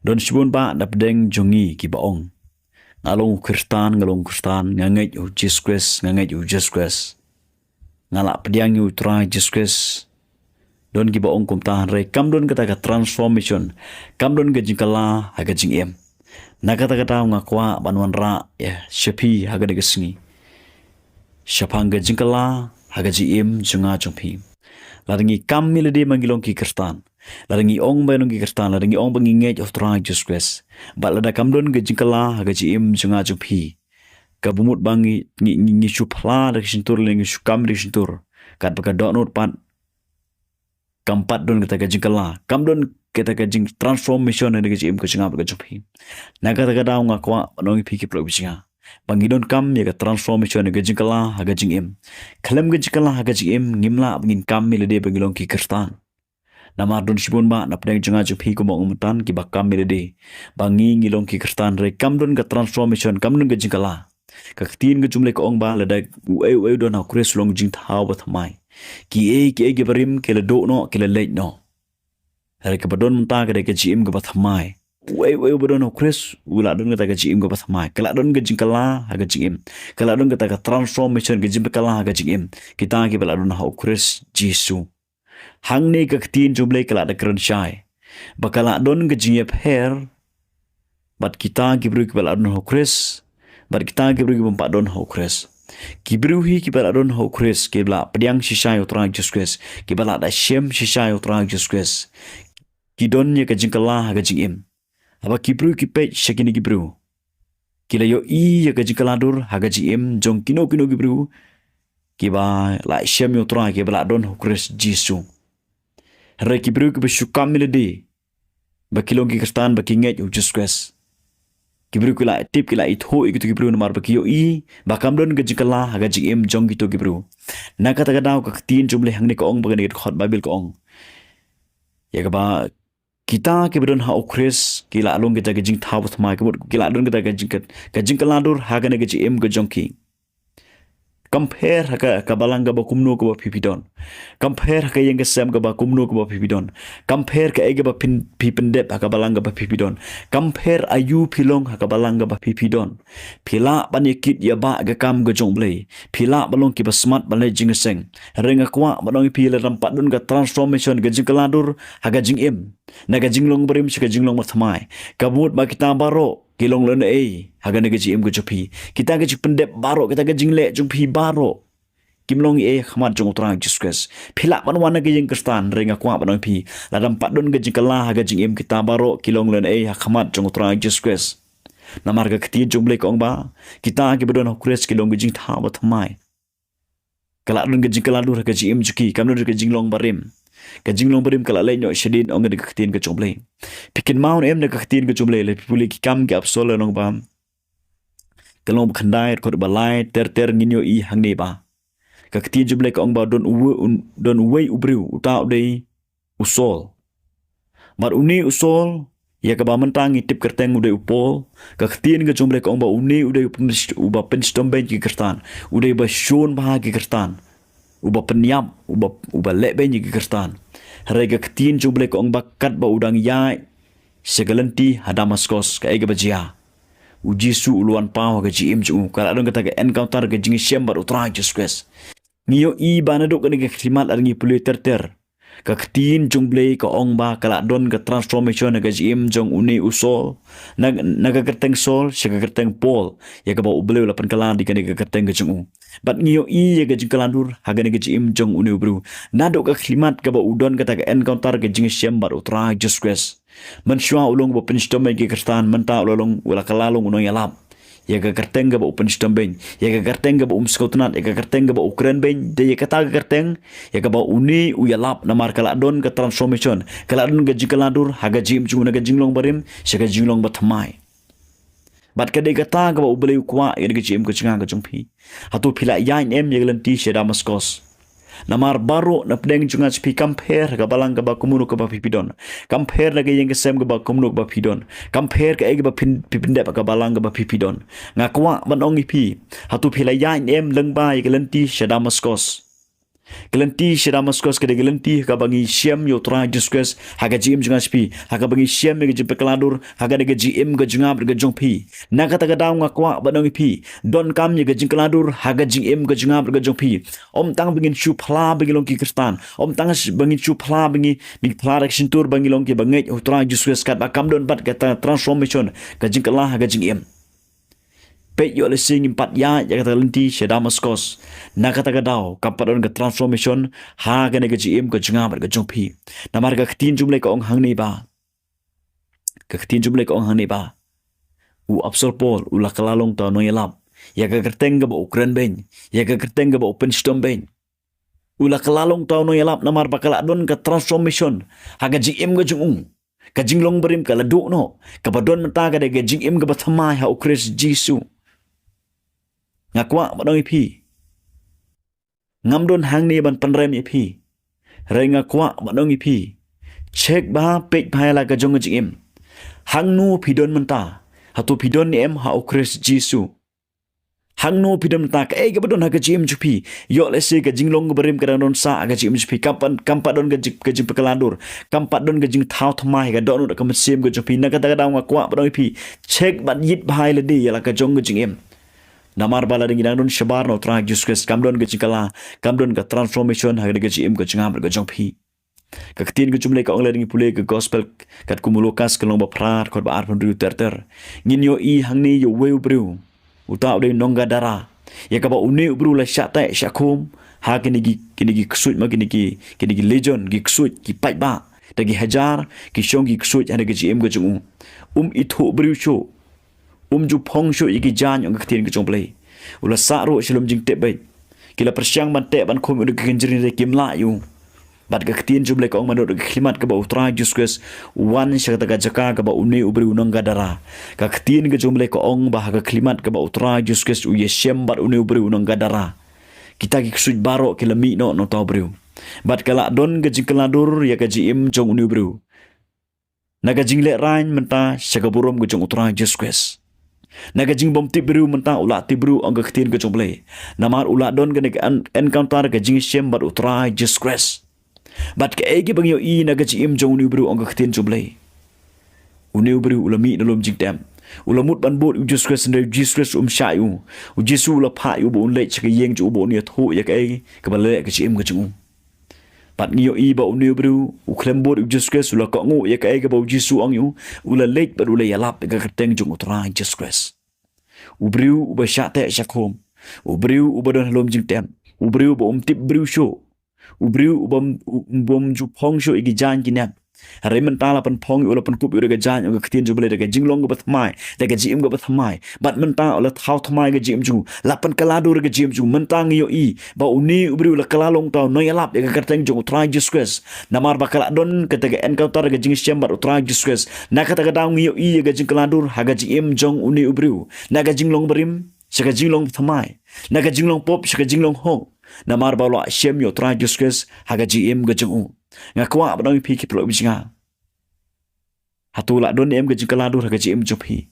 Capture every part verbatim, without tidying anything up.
Don shibun bah na pdeng jong ngi kiba ong, nga long u Khristan, nga long u Khristan, nga ngeit ïa u Jisu Khrist, nga ngeit ïa u Jisu Khrist, nga la pdiang ïa u Trai Jisu Khrist. Don kiba ong kumta, hynrei kam don kata ka transformation, kam don ka jingkylla ha ka jingim. Na kata ka daw nga kwah ban wanrah ïa sha phi ha kane ka sngi shaphang ka jingkylla ha ka jingim jong nga jong phi. Lada ngi kam ïa lade ba ngi long ki Khristan, lada ngi ong ba ngi long ki Khristan, lada ngi ong ba ngi ngeit ïa u Trai Jisu Khrist, bad lada kam don ka jingkylla ha ka jingim jong nga jong phi, kaba mut ba ngi, ngi, ngi, ngi shu phla da ka shyntur lane ngi shu kam da ka shyntur, katba ka dohnud pat kam pat don kata ka jingkylla, kam don kata ka jing transformation ha ka jingim ka jong nga bad ka jong phi. Na kata ka daw nga kwah ban ong ïa phi ki paralok ba jong nga, ba ngi donkam ïa ka transformation ha ka jingkylla ha ka jingim. Khlem ka jingkylla ha ka jingim ngim lah ba ngin kam ïa lade ba ngi long ki Khristan. Namar don shibun bah na pdeng jong nga jong phi kumba ong mynta kiba kam ïa lade ba ngi, ngi long ki Khristan, hynrei kam don ka transformation, kam don ka jingkylla. Ka ktien ka jong U Blei ka ong ba lada uei uei u don ha u Khrist u long jingthaw ba thymmai. Kiei kiei kiba rim ki la duh noh, ki la leit noh. Hynrei kaba don mynta ka dei ka jingim kaba thymmai. Uei uei uba don ha u Khrist u la don kata ka jingim kaba thymmai. Ka la don ka jingkylla ha ka jingim. Ka la don kata ka transformation, ka jingpynkylla ha ka jingim, kita kiba la don ha u Khrist Jisu. Hangne ka ktien jong U Blei ka la da kren shai ba ka la don ka jingïapher bad kita ki briew kiba la don ha u Khrist bad kita ki briew kiba ym pat don ha u Khrist. Ki briew hi kiba la don ha u Khrist, kiba la pdiang shisha ïa u Trai Jisu Khrist, kiba la da shem shisha ïa u Trai Jisu Khrist, ki don ïa ka jingkylla ha ka jingim. Haba ki briew ki peit sha kine ki briew, ki la ïohi ïa ka jingkylla dur ha ka jingim jong kino kino ki briew kiba la shem ïa u Trai, kiba la don ha u Khrist Jisu. Hynrei ki briew kiba shu kam ïa lade ba ki long ki Khristan, ba ki ngeit ïa u Jisu Khrist, ki briew ki la tip, ki la ithuh ïa kito ki briew namar ba ki ïohi ba kam don ka jingkylla ha ka jingim jong kito ki briew. Na kata ka daw ka ktien jong U Blei hangne ka ong, ba kane ka dkhot Baibl ka ong ïa kaba kita kiba don ha u Khrist ki la long kita ka jingthaw ba thymmai, ka mut ki la don kita ka jing, ka jingkylla dur ha kane ka jingim ka jong ki. Kam pher ha ka, ka balang kaba kumno kaba phi phi don. Kam pher ha ka ïing ka sem kaba kumno kaba phi phi don. Kam pher kaei kaba phin, phi pyndep ha ka balang kaba phi phi don. Kam pher aïu phi long ha ka balang kaba phi phi don, phi lah ban ïa kit ïa bah ka kam ka jong U Blei. Phi lah ban long kiba smat ban leh jingïaseng. Hynrei nga kwah ban ong ïa phi, lada ym pat don ka transformation, ka jingkylla dur ha ka jingim, na ka jinglong barim sha ka jinglong bathymmai, ka mut ba kita baroh ki long lehnohei ha kane ka jingim ka jong phi. Kita ki jingpyndep baroh, kita ki jingleh jong phi baroh kim long ei ha khmat jong u Trai Jisu Khrist. Phi lah ban wan na ka ïing Khristan, hynrei nga kwah ban ong ïa phi, lada ym pat don ka jingkylla ha ka jingim, kita baroh ki long lehnohei ha khmat jong u Trai Jisu Khrist. Namar ka ktien jong U Blei ka ong ba kita kiba don ha u Khrist ki long ka jingthaw bathymmai. Ka la don ka jingkylla dur ha ka jingim jong ki, kam don ka jinglong barim. Ka jinglong barim ka la leit noh shadien, ong ka ktien ka jong U Blei. Phi kynmaw ne em na ka ktien ka jong U Blei, lada phi pule Ki Kam ki Apostol lynnong ba, ka lynnong ba khyndai, dkhot ba lai ter ter, ngin ïohi hangne ba ka ktien jong U Blei ka ong ba don uwei, un, don uwei u briew, uta u dei u Saul. Bad une u Saul, ïa kaba mynta ngi tip kyrteng u dei u Paul, ka ktien ka jong U Blei ka ong ba une u dei u pyn-, uba pynshitom beiñ ki Khristan, u dei uba shun bha ki Khristan, uba pynïap, uba, uba leh beiñ ïa ki Khristan. Hynrei ka ktien jong U Blei ka ong ba katba u dang ïaid sha ka lynti ha Damaskos, kaei kaba jia? U Jisu u la wan paw ha ka jingim jong u. Ka la don kata ka encounter, ka jingïashem bad u Trai Jisu Khrist. Ngi ïohi ba naduh kane ka khlieh mat, lada ngi pule ter ter, ka ktien jong U Blei ka ong ba ka la don ka transformation ha ka jingim jong une u Saul, na, na ka kyrteng Saul sha ka kyrteng Paul, ïa kaba U Blei u la pynkylla da kane ka kyrteng ka jong u. Bad ngi ïohi ïa ka jingkylla dur ha kane ka jingim jong une u briew. Naduh ka khlieh mat kaba u don kata ka encounter, ka jingïashem bad u Trai Jisu Khrist, mynshuwa u long uba pynshitom beiñ ki Khristan, mynta u la long, u la kylla long u nongïalap. Ïa ka kyrteng kaba u pynshitom beiñ, ïa ka kyrteng kaba um sngewtynnad, ïa ka kyrteng kaba u kren beiñ, te ïa kata ka kyrteng, ïa kaba une u ïalap, namar ka la don ka transformation, ka la don ka jingkylla dur ha ka jingim jong u, na ka jinglong barim sha ka jinglong bathymmai. Bad ka dei kata kaba U Blei u kwah ïa ka jingim ka jong nga ka jong phi. Hato phi la ïaid ne em ïa ka lynti sha Damaskos? Namar baroh na pdeng jong nga jong phi, kam pher ha ka balang kaba kumno kaba phi phi don, kam pher na ka ïing ka sem kaba kumno kaba phi don, kam pher kaei kaba phin, phi pyndep ha ka balang kaba phi phi don, nga kwah ban ong ïa phi, hato phi la ïaid ne em lyngba ïa ka lynti sha Damaskos? Ka lynti sha Damaskos ka dei ka lynti ha kaba ngi shem ïa u Trai Jisu Khrist ha ka jingim jong nga sha phi, ha kaba ngi shem ïa ka jingpynkhlaiñ dur ha ka dei ka jingim ka jong nga bad ka jong phi. Na kata ka daw nga kwah ban ong ïa phi, donkam ïa ka jingpynkhlaiñ dur ha ka jingim ka jong nga bad ka jong phi. Ym tang ba ngin shu phla ba ngi long ki Khristan, ym tang ba ngin shu phla ba ngi, ba ngi phla da ka shyntur ba ngi long kiba ngeit ha u Trai Jisu Khrist katba kam don pat kata transformation, ka jingkylla ha ka jingim. Peit, ïoh lehse ngim pat ïaid ïa kata ka lynti sha Damaskos. Na kata ka daw kam pat don ka transformation ha kane ka jingim ka jong nga bad ka jong phi. Namar ka ktien jong U Blei ka ong hangne ba, ka ktien jong U Blei ka ong hangne ba u Apostol Paul u la kylla long uta u nongïalap ïa ka kyrteng kaba u kren beiñ, ïa ka kyrteng kaba u pynshitom beiñ. U la kylla long uta u nongïalap namar ba ka la don ka transformation ha ka jingim ka jong u, ka jinglong barim ka la duh noh, kaba don mynta ka dei ka jingim kaba thymmai ha u Khrist Jisu. Nga kwah ban ong ïa phi, ngam don hangne ban pynrem ïa phi, hynrei nga kwah ban ong ïa phi, check bha, peit bha ïa la ka jong ka jingim. Hangno phi don mynta? Hato phi don ne em ha u Khrist Jisu? Hangno phi don mynta? Kaei kaba don ha ka jingim jong phi? Ïoh lehse ka jinglong kaba rim ka dang don sah ha ka jingim jong phi. Kam pat, kam pat don ka jing, ka jingpynkhlaiñ dur, kam pat don ka jingthaw thymmai ha ka dohnud ka mynsiem ka jong phi. Na kata ka daw nga kwah ban ong ïa phi, check bad ïit bha ïa lade ïa la ka jong ka jingim. Namar ba lada ngi dang don shabar na u Trai Jisu Khrist, kam don ka jingkylla, kam don ka transformation ha ka jingim ka jong nga bad ka jong phi. Ka ktien ka jong U Blei ka ong, lada ngi pule ka gospel katkum u Lukas ka lynnong ba phra, dkhot ba arphew hynriew ter ter, ngin ïohi hangne ïa uwei u briew, uta u dei u nonggadara, ïa kaba une u briew u la shah teh shah khum ha kine ki, kine ki ksuid, ma kine ki, kine ki legion, ki ksuid, ki paidbah. Da ki hajar ki shong ki ksuid ha ka jingim ka jong u. Um ithuh briew shuh. Um ju phong shuh ïa ki jaiñ, ong ka ktien ka jong U Blei. U la sah ruh sha lum jingtep beit. Ki la pyrshang ban teh ban khum ïa u da ka kynjri, hynrei kim lah ïa u. Bad ka ktien jong U Blei ka ong, mynta da ka khyllipmat kaba u Trai Jisu Khrist u wan sha kata ka jaka kaba une u briew u nonggadara, ka ktien ka jong U Blei ka ong ba ha ka khyllipmat kaba u Trai Jisu Khrist u ïashem bad une u briew u nonggadara, kita ki ksuid baroh ki la mih noh na uta u briew. Bad ka la don ka jingkylla dur ïa ka jingim jong une u briew. Na ka jinglehrain mynta sha ka burom ka jong u Trai Jisu Khrist. Na ka jingbymtip briew mynta u la tip briew, ong ka ktien ka jong U Blei. Namar u la don kane ka en-, encounter, ka jingshem bad u Trai Jisu Khrist. Bad kaei kaba ngi ïohi na ka jingim jong une u briew, ong ka ktien jong U Blei, une u briew u la mih na lum jingtep. U la mut ban bud ïa u Jisu Khrist, hynrei u Jisu Khrist um shah ïa u. U Jisu u la phah ïa u ba un leit sha ka ïing jong u ba un ïathuh ïa kaei kaba la leh ha ka jingim ka jong u. Bad ngi ïohi ba une u briew u khlem bud ïa u Jisu Khrist, u la kohnguh ïa kaei kaba u Jisu u ong ïa u, u la leit bad u la ïalap ïa ka kyrteng jong u Trai Jisu Khrist. U briew uba shah teh shah khum, u briew uba don ha lum jingtep, u briew uba um tip briew shuh, u briew uba um, u-, uba um ju phong shuh ïa ki jaiñ ki nep. Hynrei mynta la pynphong ïa u, la pynkup ïa u da ka jaiñ, ong ka ktien jong U Blei, da ka jinglong kaba thymmai, da ka jingim kaba thymmai. Bad mynta u la thaw thymmai ka jingim jong u, la pynkylla dur ka jingim jong u. Mynta ngi ïohi ba une u briew u la kylla long uta u nongïalap ïa ka kyrteng jong u Trai Jisu Khrist. Namar ba ka la don kata ka encounter, ka jingshem bad u Trai Jisu Khrist. Na kata ka daw ngi ïohi ïa ka jingkylla dur ha ka jingim jong une u briew. Na ka jinglong barim sha ka jinglong thymmai. Na ka jinglong pop sha ka jinglong hok. Namar ba u la shem ïa u Trai Jisu Khrist ha ka jingim ka jong u. Nga kwah ban ong ïa phi ki paralok ba jong nga, hato la don ne em ka jingkylla dur ha ka jingim jong phi?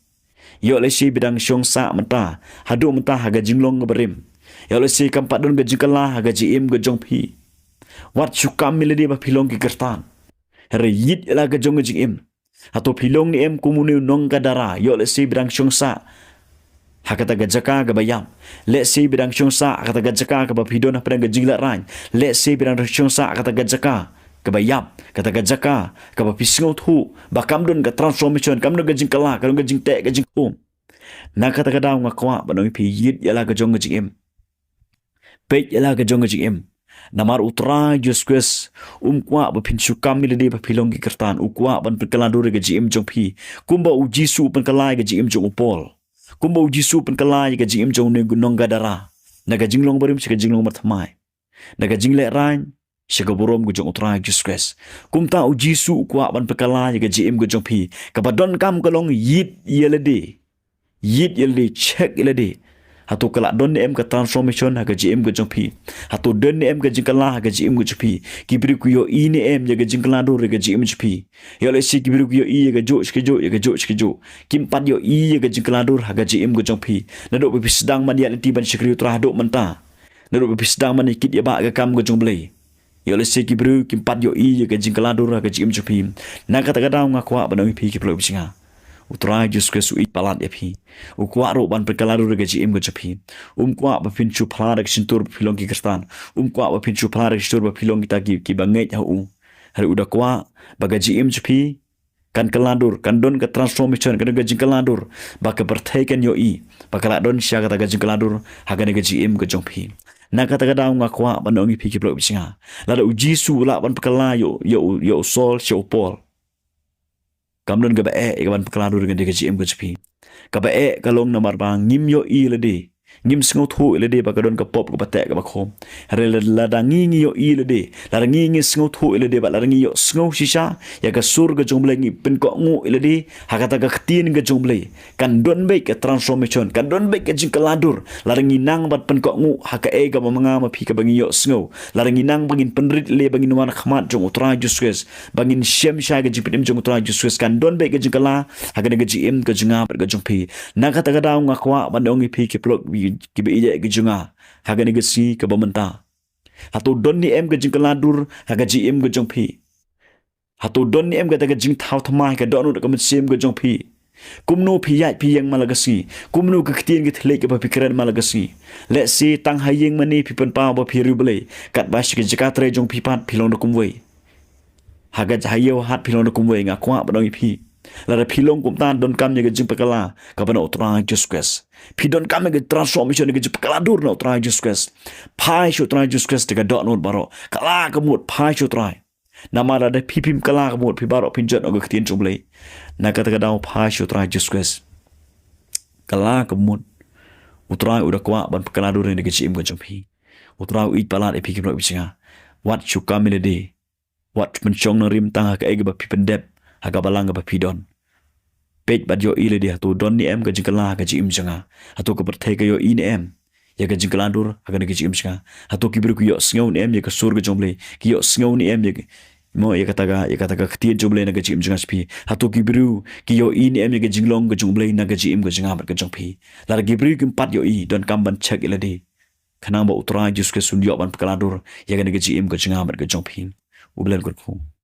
Ïoh lehse phi dang shong sah mynta, haduh mynta ha ka jinglong kaba rim. Ïoh lehse kam pat don ka jingkylla ha ka jingim ka jong phi. Wat shu kam ïa lade ba phi long ki Khristan. Hynrei ïit ïa la ka jong ka jingim. Hato phi long ne em kum une u nonggadara? Ïoh lehse phi dang shong sah ha kata ka jaka kaba ïap. Lehse phi dang shong sah ha kata ka jaka kaba phi don hapdeng ka jinglehrain. Lehse phi dang shong sah ha kata ka jaka kaba ïap, kata ka jaka kaba phi sngewthuh ba kam don ka transformation, kam don ka jingkylla, ka don ka jingteh ka jingkhum. Na kata ka daw nga kwah ban ong ïa phi, ïit ïa la ka jong ka jingim. Peit ïa la ka jong ka jingim. Namar u Trai Jisu Khrist um kwah ba phin shu kam ïa lade ba phi long ki Khristan. U kwah ban pynkylla dur ïa ka jingim jong phi, kumba u Jisu u pynkylla ïa ka jingim jong u Paul, kumba u Jisu u pynkylla ïa ka jingim jong une u nonggadara. Na ka jinglong barim sha ka jinglong bathymmai. Na ka jinglehrain sha ka burom ka jong u Trai Jisu Khrist. Kumta u Jisu u kwah ban pynkylla ïa ka jingim ka jong phi. Kaba donkam ka long ïit ïa lade. Ïit ïa lade, check ïa lade. Hato ka la don ne em ka transformation ha ka jingim ka jong phi? Hato don ne em ka jingkylla ha ka jingim ka jong phi? Ki briew ki ïohi ne em ïa ka jingkylla dur ha ka jingim jong phi? Ïoh lehse ki briew ki ïohi ïa kajuh sha kajuh, ïa kajuh sha kajuh. Kim pat ïohi ïa ka jingkylla dur ha ka jingim ka jong phi. Naduh ba phi sdang ban ïaid lynti ban shakri u Trai haduh mynta. Naduh ba phi sdang ban ïa kit ïa ba ka kam ka jong U Blei. Ïoh lehse ki briew kim pat ïohi ïa ka jingkylla dur ha ka jingim jong phi. Na kata ka daw nga kwah ban ong ïa phi ki paralok bishni. U Trai Jisu Khrist u ïeit palat ïa phi. U kwah ruh ban pynkylla dur ha ka jingim ka jong phi. Um kwah ba phin shu phla da ka shyntur ba phi long ki Khristan. Um kwah ba phin shu phla da ka shyntur ba phi long kita ki, kiba ngeit ha u. Hynrei u da kwah ba ka jingim jong phi kan kylla dur, kan don ka transformation, kan don ka jingkylla dur, ba ka pyrthei kan ïohi ba ka la don shisha kata ka jingkylla dur ha kane ka jingim ka jong phi. Na kata ka daw nga kwah ban ong ïa phi ki paralok bishni. Lada U Jisu u lah ban pynkylla ïa u, ïa u, ïa u Saul sha u Paul, kam don kaba eh ïa ka ban pynkylla dur ha kane ka jingim ka jong phi. Kaba eh ka long namar ba ngim ïohi lade, ngim sngewthuh ïa lade ba ka don ka pop kaba teh kaba khum. Hynrei lada, lada ngi ngi ïohi lade, lada ngi ngi sngewthuh ïa lade, bad lada ngi ïohsngew shisha ïa ka sur ka jong U Blei, ngi pynkohnguh ïa lade ha kata ka ktien ka jong U Blei, kan don beit ka transformation, kan don beit ka jingkylla dur. Lada ngi nang ban pynkohnguh ha kaei kaba ma nga ma phi kaba ngi ïohsngew, lada ngi nang ba ngin pynrit lei ba ngin wan ha khmat jong U Trai Jisu Khrist, ba ngin shem shai ka jingpynim jong U Trai Jisu Khrist, kan don beit ka jingkylla ha kane ka jingim ka jong nga bad ka jong phi. Na kata ka daw nga kwah ban ong ïa phi ki paralok kiba ïeit ki jong nga ha kane ka sngi kaba mynta. Hato don ne em ka jingkylla dur ha ka jingim ka jong phi? Hato don ne em kata ka jingthaw thymmai ka dohnud ka mynsiem ka jong phi? Kumno phi ïaid phi ïeng man la ka sngi? Kumno ka ktien ka thylliej kaba phi kren man la ka sngi? Lehse tang ha ïing mane phi pynpaw ba phi riewblei, katba sha ka jaka trei jong phi pat phi long da kumwei. Ha ka, ha ïew hat phi long da kumwei. Nga kwah ban ong ïa phi, lada phi long kumta, donkam ïa ka jingpynkylla kaba na U Trai Jisu Khrist. Phi donkam ïa ka transformation, ïa ka jingpynkylla dur na U Trai Jisu Khrist. Phai sha U Trai Jisu Khrist da ka dohnud baroh. Kylla ka mut, phai sha U Trai. Namar lada phi phim kylla ka mut, phi baroh phin jot noh ka ktien jong U Blei. Na kata ka daw phai sha U Trai Jisu Khrist. Kylla ka mut. U Trai u da kwah ban pynkylla dur ïa ka jingim ka jong phi. U Trai u ïeit palat ïa phi ki paralok bishni. Wat shu kam ïa lade. Wat pynshong nongrim tang ha kaei kaba phi pyndep ha ka balang kaba phi don. Peit bad ïohi lade, hato don ne em ka jingkylla ha ka jingim jong nga? Hato ka pyrthei ka ïohi ne em ïa ka jingkylla dur ha kane ka jingim jong nga? Hato ki briew ki ïohsngew ne em ïa ka sur ka jong U Blei? Ki ïohsngew ne em ïa ka, mo, ïa kata ka, ïa kata ka ktien jong U Blei na ka jingim jong nga sha phi? Hato ki briew ki ïohi ne em ïa ka jinglong ka jong U Blei na ka jingim ka jong nga bad ka jong phi? Lada ki briew kim pat ïohi, donkam ban check ïa lade, khnang ba U Trai Jisu Khrist un ïoh ban pynkylla dur ïa kane ka jingim ka jong nga bad ka jong phi. U Blei un kyrkhu.